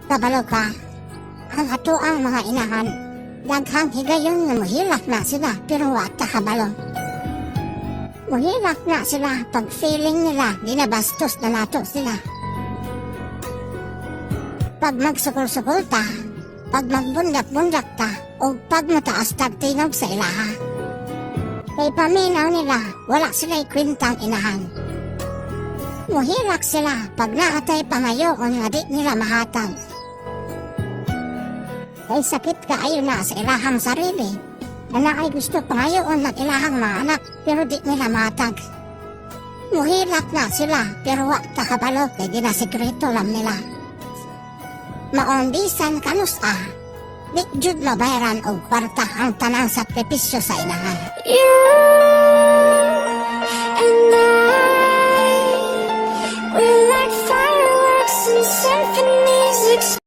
Kabalo ka, ang atoang mga inahan, daghang higayon nga muhilak na sila pero wa ta kabalo. Muhilak na sila pag feeling nila ginabastos na nato sila. Pag magsukol-sukol ta, pag magbundak-bundak ta, o pag mataas tag tingog sa ilaha. Kay paminaw nila, wala sila'y kwentang inahan. Muhilak sila pag naa tay pangayoon nga di nila mahatag. Kay sakit kaayo na sa ilahang sarili. Na naay gusto pangayoon ng ilahang mga anak pero di nila mahatag. Muhilak na sila pero wa ta kabalo kay ginasekreto lang nila. Maong bisan kanus-a, di jud mabayaran og kwarta ang tanang sakripisyo sa inahan. You and I, we're like fireworks and symphonies.